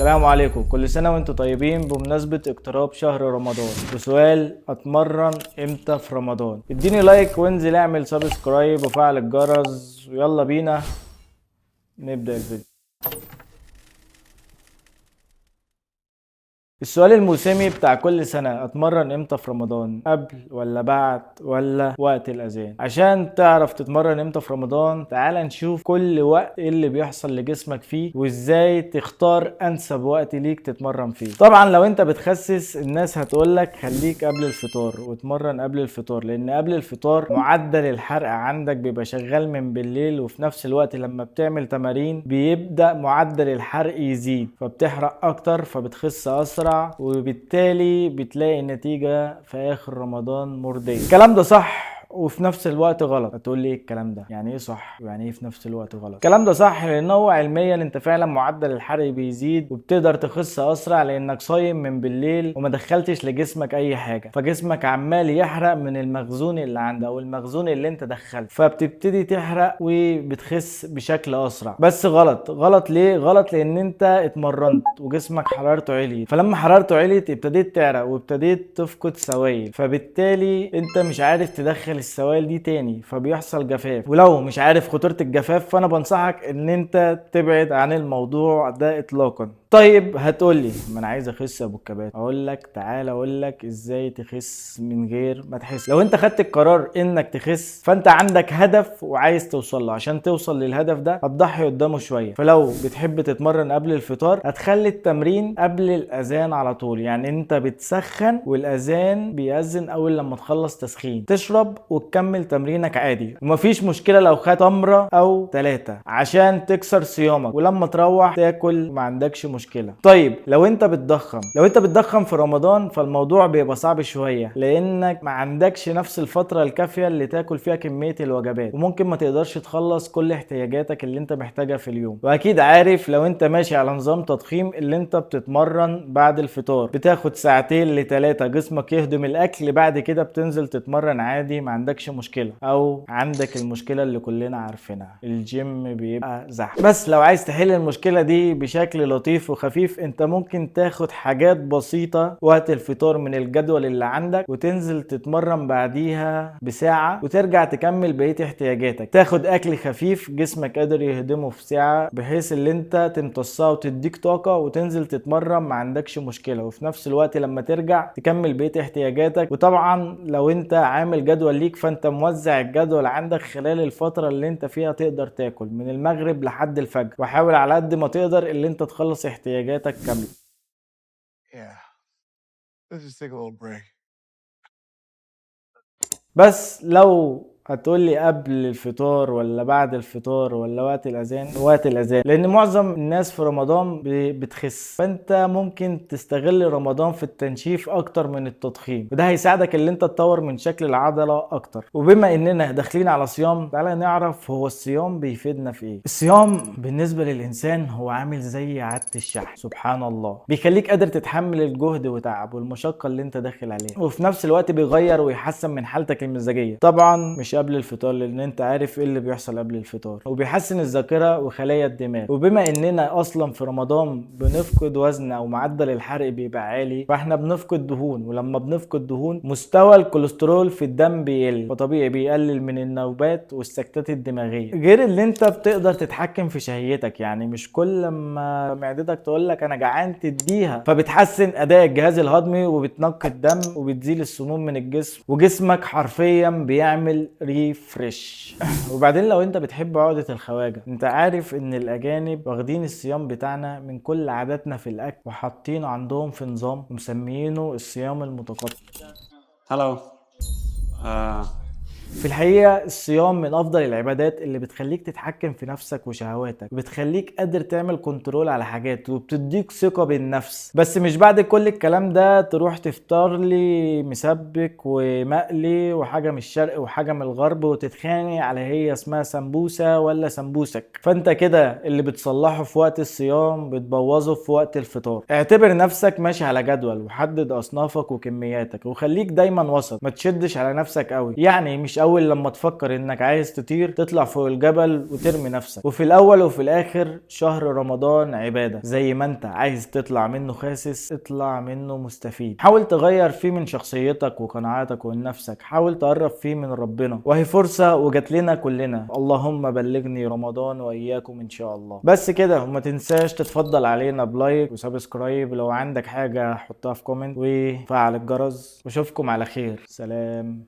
السلام عليكم، كل سنة وانتم طيبين. بمناسبة اقتراب شهر رمضان، وسؤال: اتمرن امتى في رمضان؟ اديني like وانزل اعمل subscribe وفعل الجرس، ويلا بينا نبدأ الفيديو. السؤال الموسمي بتاع كل سنة: اتمرن امتى في رمضان؟ قبل ولا بعد ولا وقت الاذان؟ عشان تعرف تتمرن امتى في رمضان تعال نشوف كل وقت ايه اللي بيحصل لجسمك فيه وازاي تختار انسب وقت ليك تتمرن فيه. طبعا لو انت بتخسس الناس هتقولك خليك قبل الفطار واتمرن قبل الفطار، لان قبل الفطار معدل الحرق عندك بيبقى شغال من بالليل، وفي نفس الوقت لما بتعمل تمارين بيبدأ معدل الحرق يزيد، فبتحرق اكتر فبتخس اسرع، وبالتالي بتلاقي النتيجة في آخر رمضان مرضية. الكلام ده صح وفي نفس الوقت غلط. هتقول لي ايه الكلام ده؟ يعني ايه صح ويعني ايه في نفس الوقت غلط؟ الكلام ده صح لان هو علميا انت فعلا معدل الحرق بيزيد وبتقدر تخس اسرع لانك صايم من بالليل وما دخلتش لجسمك اي حاجة، فجسمك عمال يحرق من المخزون اللي عنده او المخزون اللي انت دخلته، فبتبتدي تحرق وبتخس بشكل اسرع. بس غلط. غلط ليه؟ غلط لان انت اتمرنت وجسمك حرارته عليت، فلما حرارته عليت ابتديت تعرق وابتديت تفقد سوائل، فبالتالي انت مش عارف تدخل السوائل دي تاني، فبيحصل جفاف. ولو مش عارف خطورة الجفاف فانا بنصحك ان انت تبعد عن الموضوع ده اطلاقا. طيب هتقولي ما انا عايز اخس يا ابو الكباتن، اقول لك تعالى اقول لك ازاي تخس من غير ما تحس. لو انت خدت القرار انك تخس فانت عندك هدف وعايز توصل له، عشان توصل للهدف ده هتضحي قدامه شوية. فلو بتحب تتمرن قبل الفطار هتخلي التمرين قبل الاذان على طول، يعني انت بتسخن والاذان بيأذن اول لما تخلص تسخين تشرب وتكمل تمرينك عادي، ومفيش مشكلة لو خدت تمره او 3 عشان تكسر صيامك، ولما تروح تاكل ما عندكش مشكلة. طيب لو انت بتضخم، لو انت بتضخم في رمضان فالموضوع بيبقى صعب شوية لانك ما عندكش نفس الفترة الكافيه اللي تاكل فيها كمية الوجبات، وممكن ما تقدرش تخلص كل احتياجاتك اللي انت محتاجها في اليوم. واكيد عارف لو انت ماشي على نظام تضخيم اللي انت بتتمرن بعد الفطار بتاخد 2 ل 3 جسمك يهضم الاكل، بعد كده بتنزل تتمرن عادي ما عندكش مشكلة. او عندك المشكلة اللي كلنا عارفينها، الجيم بيبقى زحمة. بس لو عايز تحل المشكلة دي بشكل لطيف وخفيف انت ممكن تاخد حاجات بسيطة وقت الفطار من الجدول اللي عندك وتنزل تتمرن بعديها بساعة وترجع تكمل بقية احتياجاتك. تاخد اكل خفيف جسمك قادر يهضمه في ساعة بحيث اللي انت تمتصها وتديك طاقة وتنزل تتمرن ما عندكش مشكلة، وفي نفس الوقت لما ترجع تكمل بقية احتياجاتك. وطبعا لو انت عامل جدول ليك فانت موزع الجدول عندك خلال الفترة اللي انت فيها تقدر تاكل من المغرب لحد الفجر، وحاول على قد ما تقدر اللي انت تخلص احتياجاتك كاملة. Yeah. Let's just take a little break. بس لو هتقول لي قبل الفطار ولا بعد الفطار ولا وقت الاذان، وقت الاذان، لان معظم الناس في رمضان بتخس، فانت ممكن تستغل رمضان في التنشيف اكتر من التضخيم، وده هيساعدك ان انت تطور من شكل العضلة اكتر. وبما اننا داخلين على صيام تعالى نعرف هو الصيام بيفيدنا في ايه. الصيام بالنسبة للانسان هو عامل زي عادة الشحن، سبحان الله، بيخليك قادر تتحمل الجهد وتعب والمشقة اللي انت داخل عليها، وفي نفس الوقت بيغير ويحسن من حالتك المزاجية. طبعا مش قبل الفطار لان انت عارف ايه اللي بيحصل قبل الفطار، وبيحسن الذاكرة وخلايا الدماغ. وبما اننا اصلا في رمضان بنفقد وزن او معدل الحرق بيبقى عالي، فاحنا بنفقد دهون، ولما بنفقد دهون مستوى الكوليسترول في الدم بيقل، فطبيعي بيقلل من النوبات والسكتات الدماغية. غير اللي انت بتقدر تتحكم في شهيتك، يعني مش كل ما معدتك تقول لك انا جعان تديها، فبتحسن اداء الجهاز الهضمي وبتنقي الدم وبتزيل السموم من الجسم، وجسمك حرفيا بيعمل refresh. وبعدين لو انت بتحب عقدة الخواجة، انت عارف ان الاجانب واخدين الصيام بتاعنا من كل عاداتنا في الاكل وحاطينه عندهم في نظام ومسميينه الصيام المتقطع. Hello. في الحقيقة الصيام من أفضل العبادات اللي بتخليك تتحكم في نفسك وشهواتك، وبتخليك قادر تعمل control على حاجات، وبتديك ثقة بالنفس. بس مش بعد كل الكلام ده تروح تفطر لي مسبك ومقلي وحاجة من الشرق وحاجة من الغرب وتتخانق على هي اسمها سمبوسة ولا سمبوسك. فانت كده اللي بتصلحه في وقت الصيام بتبوظه في وقت الفطار. اعتبر نفسك ماشي على جدول وحدد أصنافك وكمياتك، وخليك دايما وسط، ما تشدش على نفسك قوي. يعني مش اول لما تفكر انك عايز تطير تطلع فوق الجبل وترمي نفسك. وفي الاول وفي الاخر شهر رمضان عبادة، زي ما انت عايز تطلع منه خاسس اطلع منه مستفيد. حاول تغير فيه من شخصيتك وقناعاتك ومن نفسك، حاول تقرب فيه من ربنا، وهي فرصة وجات لنا كلنا. اللهم بلغني رمضان واياكم ان شاء الله. بس كده، وما تنساش تتفضل علينا ب like و subscribe، لو عندك حاجة حطها في comment وفعل الجرس، واشوفكم على خير. سلام.